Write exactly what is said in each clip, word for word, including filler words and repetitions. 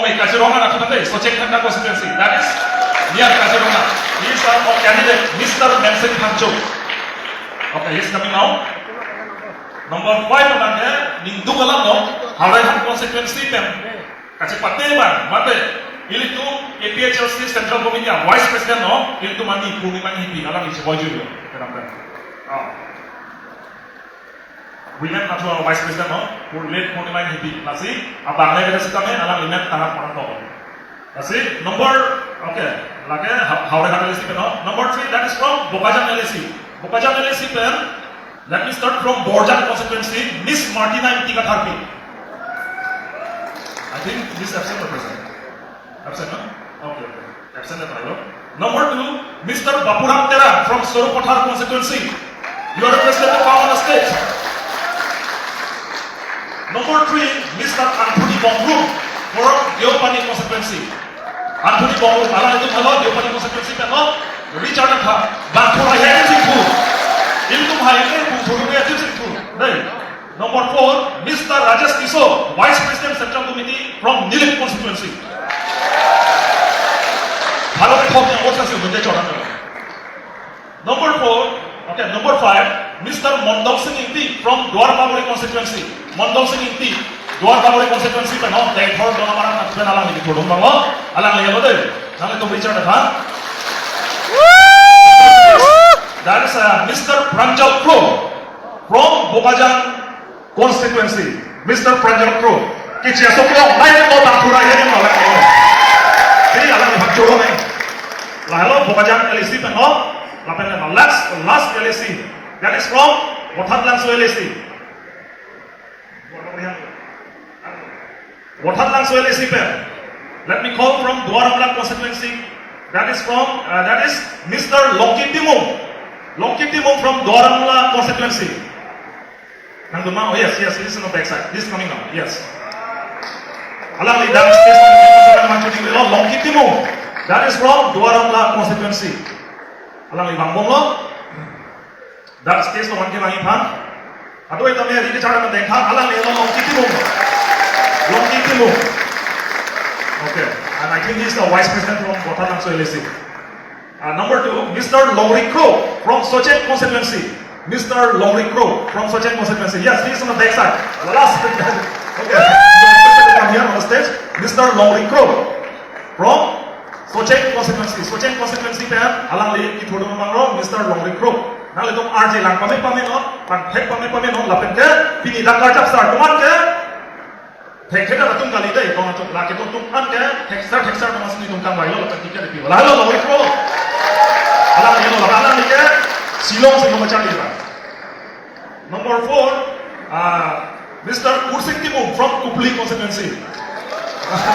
Kaziranga atum tangte, Socheng Thendan constituency. That is near Kaziranga. He is our candidate, Mister Mensing Phangcho. Okay, he is coming now. Number five abangke, ningduk alam lo, Howraghat constituency pen kachepate abang, mate, ilitum A P H L C Central Committee a Vice President lo, ilitum ani Purnima Enghipi, alangli chevoi juilo, kedam pen. Oh. Women atum a Vice President lo, Pur-, late Purnima Enghipi, lasi, abang le beda sitame, alangli men tangap orang toko. Lasi, number, okay, lake, Ha-, Howraghat L A C pen lo. Number three, that is from Bokajan L A C. Bokajan L A C pen, let me start from Borjan constituency, Miss Martina Ingti Katharpi. I think Miss absent or present? Absent, no? Okay, okay. Absent at all. Number two, Mister Bapuram Terang from Sarupathar constituency. You are requested to come on the stage. Number three, Mister Anthony Bongrung from Deopani constituency. Anthony Bongrung, alanglitum helo, Deopani constituency pen lo, Richard Atha, Bangthur ahem singthu. Ilitum hai ke, Bangthur ahem singthu. Dei. Number four, Mister Rajesh Tisso, Vice President Central Committee from Nilip constituency. Halo ke thok yang vote sa si unde choran. Number four, okay, number five, Mister Mondol Sing Ingti from Duar Bagori constituency. Mondol Sing Ingti, Duar Bagori constituency pen lo, Deithor Dolamara pen alangli kethurdun abang lo, alangli helo dei. Nanglitum Richard Atha. That is, uh, Mister Pranjal Kro from Bokajan constituency, Mister Pranjal Kro. Kichi asok lo, nai lo Bangthur ahem lo, nai lo. Jadi, alangli Phangcho lo nai. Lahelo Bokajan L A C pen lo, lapen last, last L A C. That is from Vothatlangso L A C. Vothatlangso L A C pen. Let me call from Duar Amla constituency. That is from, uh, that is Mister Longki Timung. Longki Timung from Duar Amla constituency. Nangdun ma, oh yes, yes, he is on the back side. He is coming now, yes. Alangli dam station, Longki Timung. That is from Duar Amla constituency. Alangli vangbom lo. That stage lo one ke vangi aphan. Ado ita me rike chara na dengkha, alangli lo Longki Timung. Longki Timung. Okay. And I think he is the vice president from Vothatlangso L A C. Uh, number two, Mister Longri Kro from Socheng constituency. Mister Longri Kro from Socheng constituency. Yes, he is on the back side. Last. Okay. Come here on the stage. Mister Longri Kro from Socheng constituency. Socheng constituency pen alangli kethurdun abang lo Mister Longri Kro. Nanglitum arje lang pame pame non, pangthek pame pame non, lapen ke pini dak karjap sar atum an ke thekthek atum kali dei, kong atum lake atum an ke theksar theksar atum asli atum kangvai lo, lapen ticket pi lo. Lahelo Longri Kro. Alangli lo, alangli ke Shillong si lo macam ni ba. Number four, uh, Mister Kursing Timung from Kopili constituency.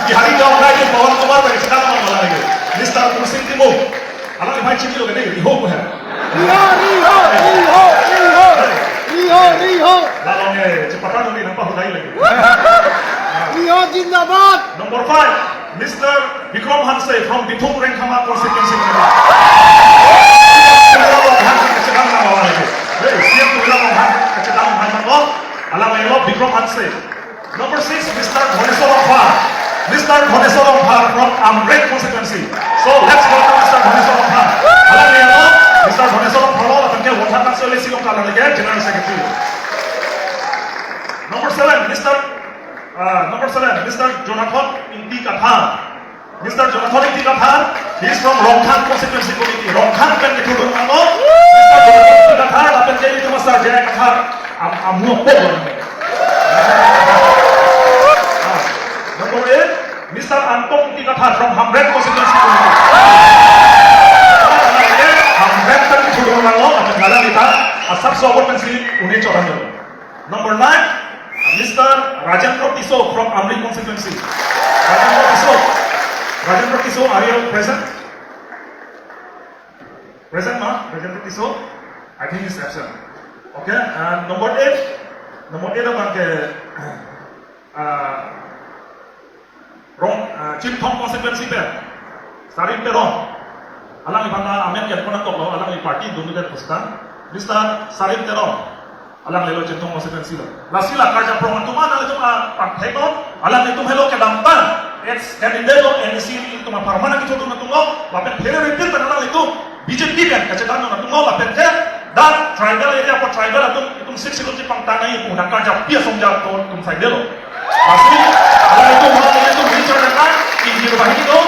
Bihari Gaon Rai ke Pawan Kumar pen chekang ma mala lagi. Mister Kursing Timung. Alangli bhai chini lo kene, Riho ko hai. Riho, Riho, Riho, Riho. Riho, Riho. Lalong eh, cepatan dulu nampak hudai lagi. Riho zindabad. Number five, Mister Bikram Hanse from Bithung Rengkhama constituency. Hey, C M Tuliram Ronghang kachedam Hanse lo, alangli lo Bikram Hanse. Number six, Mister Dhaneswar Rongphar. Mister Dhaneswar Rongphar from Amreng constituency. So let's welcome Mister Dhaneswar Rongphar. Alangli lo, Mister Dhaneswar Rongphar lo, lapen ke Vothatlangso L A C lo, alangli ke General Secretary. Number seven, Mister Uh, number seven, Mister Jonathan Ingti Kathar. Mister Jonathan Ingti Kathar, he is from Rongkhang constituency committee. Rongkhang pen kethurdun abang lo, Mister Jonathan Ingti Kathar, lapen ke itu Mister J I Kathar, am, amu po. Ah, number eight, Mister Anpong Ingti Kathar from Hamren constituency committee. Hamren pen kethurdun abang lo, lapen alangli ta asap sobot pensi un'e choran lo. Number nine, Mister Rajendra Tisso from Amri constituency. Rajendra Tisso. Rajendra Tisso, are you present? Present, ma? Rajendra Tisso? I think he's absent. Okay, and number eight. Number eight abang ke, uh, Rong, uh, Chinthong constituency pen Sarin Teron. Alangli aphan amen ke pon nangkoklo, alangli party dun det pusitang. Mister Sarin Teron. Alangli lo Chinthong constituency lo. Lasi la karjap prong atum an, alangtum apangthek lo, alanglitum helo kedamtang It's, kan indelo N E C ilitum apharman nangkethodun atumlo, lapen phere repeat pen alanglitum B J P pen kachethan atumlo, lapen ke dak tribal area apot tribal atum, itum Sixth Schedule chepangtang nangji pu dak karjapi asong jat atum saidelo. Lasi, alanglitum, alanglitum wheelchair nangkang, ingjir banghini do,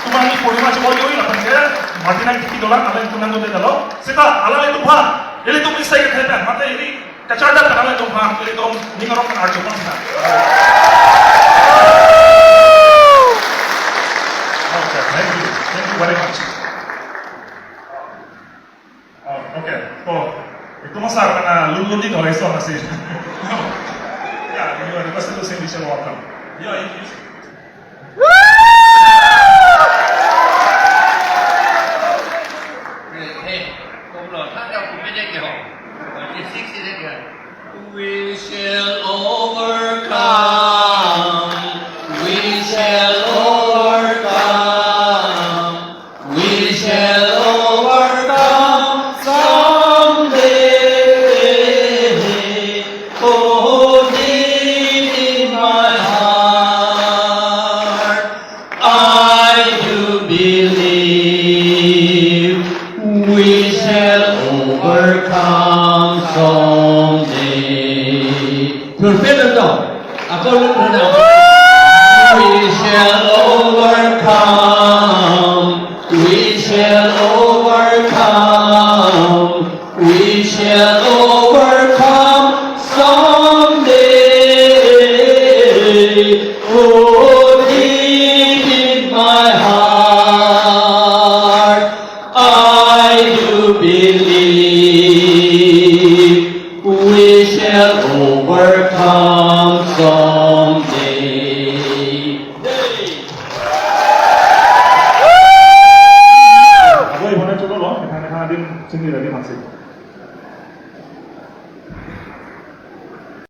tumani purnima chibor joi, lapen ke, mati nang tiki dolang, alanglitum nangdodetlo. Seta, alanglitum aphan, ilitum isai ke thepen, mate ili, kachardak alanglitum aphan, ilitum ning arong kan arju pon seta. Okay, thank you. Thank you very much. Oh, okay. Oh, itu masa karena lulun di kalau iso masih. Ya, you are requested to sing this welcome. Yeah, you, you sing. Hey, kong lo, tha kya kumene ke ho? Twenty-six ini ke. We shall overcome. We shall overcome. We shall overcome someday. Oh, deep in my heart, I do believe we shall overcome someday. Perfect, no? Ako lang na. We shall overcome. We shall overcome. We shall overcome someday. Oh, deep in my heart, I do believe we shall overcome someday. Aboi, bona chulo lo, kita na din sini lagi masih.